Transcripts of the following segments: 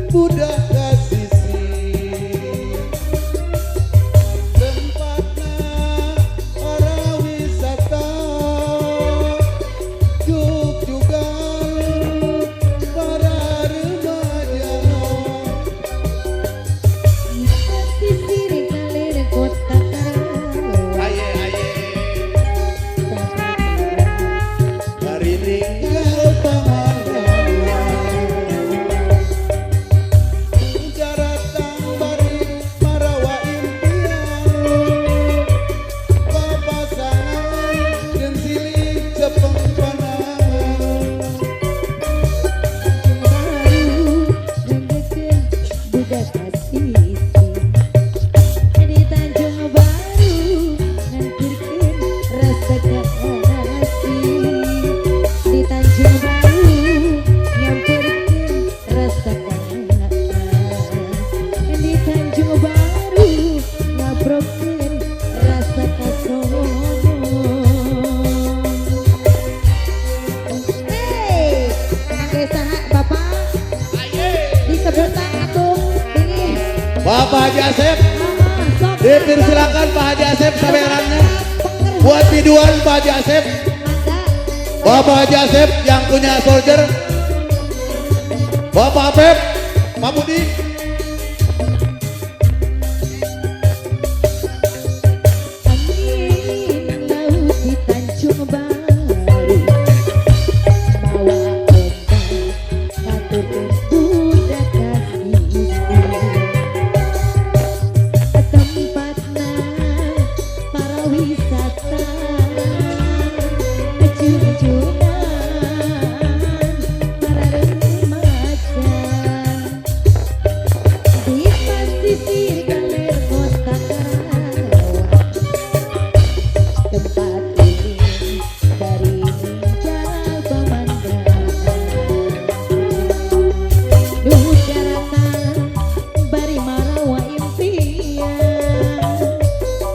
budak kasisi. Tempatna para wisata jug-jugan para remaja. Sisir kaler kota Karawang. Aye aye bari ninggal pangandaran. Daratan bari marawa impian. Papasangan jeung silih cepeng panangan. Baru nanggekeun budak kasisi. Di Tanjung Baru ngangkirkeun rasa kasih. Di Tanjung Baru nyamperkeun rasa kangen. Di Tanjung Baru ngabrokeun rasa kasono. Hey, kangge saha Bapak? Disebutan atuh pilih. Bapak Haji Asep, Ah, sok. dipersilakan Pak Haji Asep saberannya. Buat biduan Pak Haji Asep, Mangga. Bapak Haji Asep yang punya soldier, Bapak Apep, Pak Budi. Angin laut di Tanjung Baru mawa ombak ngaturkeun budak kasisi. Tempatna para wisata jug-jugan para remaja. Di pesisir kaler kota Karawang, tempat ini dari ninjal pemandangan. Nu daratan bari marawa impian.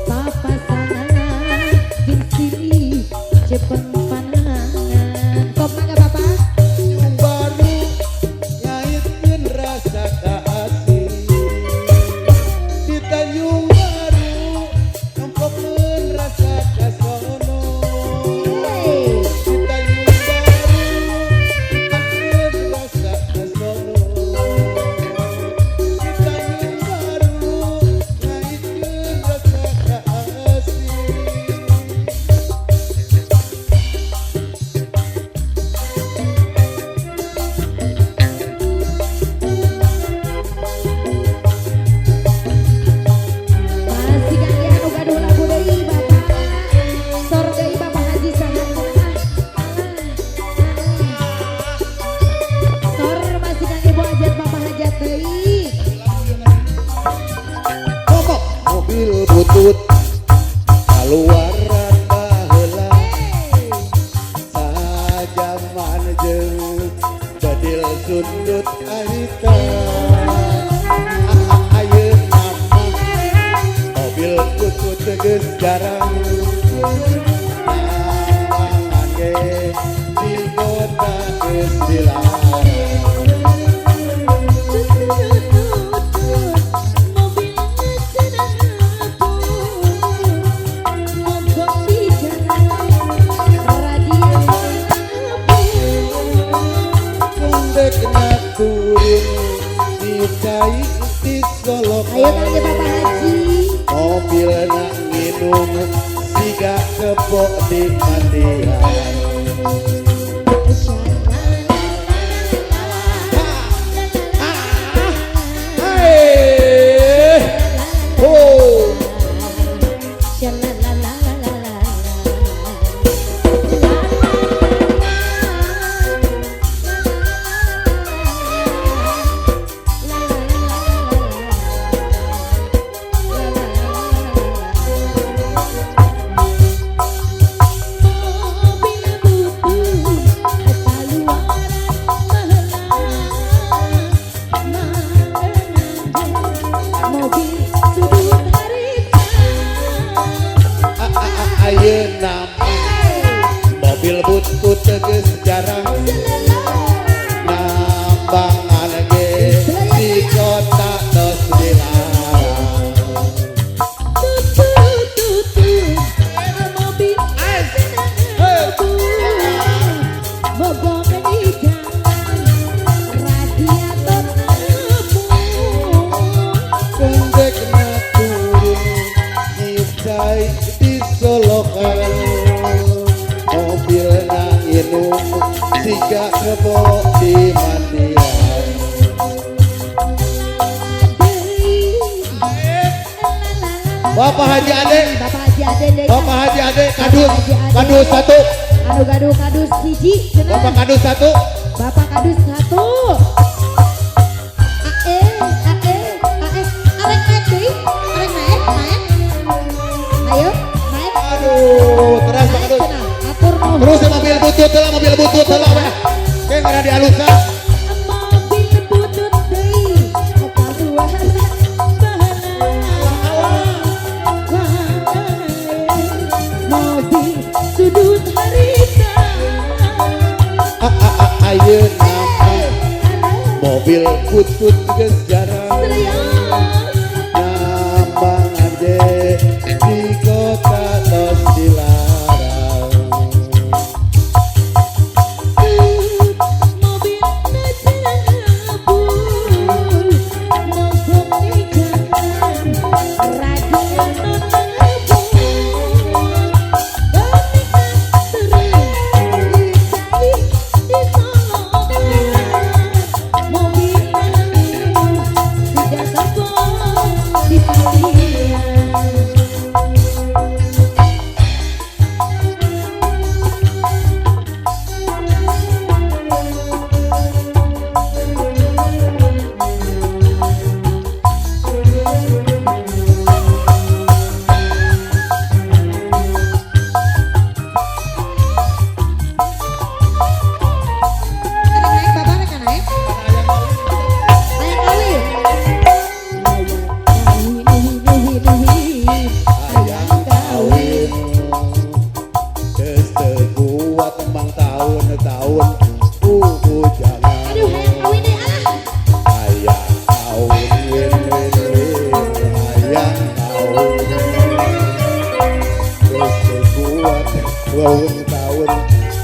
Papasangan jeung silih cepeng panangan. Kop mangga Bapak. Tanjung Baru ngaitkeun rasa kaasih. Di Tanjung Baru nempelkeun rasa kasono. Hey. Di Tanjung Baru nempelkeun rasa kasono. Di Tanjung Baru ngaitkeun rasa kaasih. Masih kangge anu gaduh lagu deui Bapak. Sor deui Bapak Haji saha cenah. Alah. Sor masih kangge Bu Hajat Bapak Hajat deui. Momok mobil butut kaluaran baheula. Hey. Sajaman jeung bedil sundut harita. Ayeuna mah mobil butut geus jarang. Nawangan ge di kota geus dilarang. Tutut mobilna cenah ngapung. Mogok di jalan radio ngapung. Endekna turun di cai di Solo. Ayo kangge Bapak Haji. Mobilna nginum siga kebo di mandian. Hey, oh, Mobil butut. Siga kebo di mandian. Bapak Haji Ade. Bapak Haji Ade deui. Bapak Haji Ade kadus, kadus satu. Anu gaduh kadus hiji cenah. Bapak kadus satu. Bapak kadus satu. Ae, ae, ae. Arek naik deui, arek naik, naik. Ayo, naik. Aduh, terus Pak Naik Kadus. cenah. Atur nuhun. Terus mobil butut lah, mobil butut lah weh. Kayak nggak ada dialusan. Mobil butut deui. Kaluar bahala. Mobil sudut harita. Ah, ah, ah, ayeuna mah mobil butut geus jarang. Nambangan ge di kota tos dilarang. Mobil ngebul, mogok di jalan, radio nu ngebul, terus cai di solokan, mobil siga kebo di mandian. Arek naik, Bapak arek naik. Hayang kawin. Hayang kawin, win, win, Hayang kawin geus teu kuat emang tahun-tahun jangan. Aduh, hayang kawin deh ah. Hayang kawin win win win, hayang kawin geus teu kuat tahun-tahun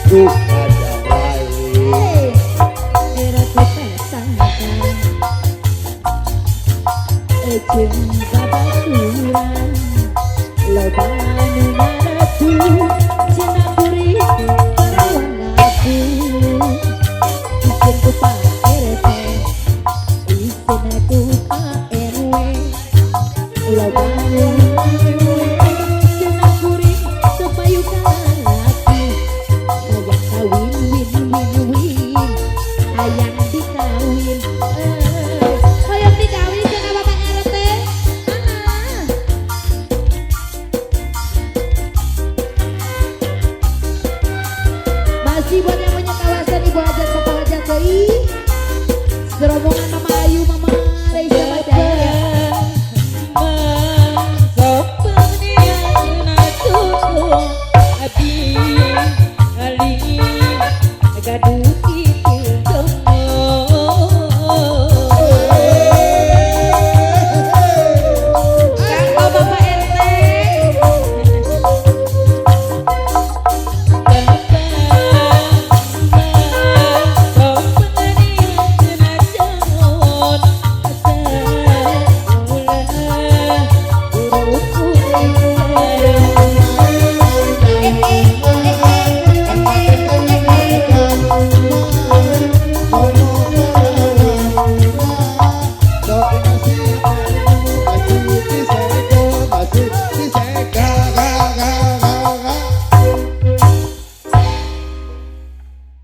duh jang lain. Hey, era ku sangka jeung babaturan loba nu ngaretu.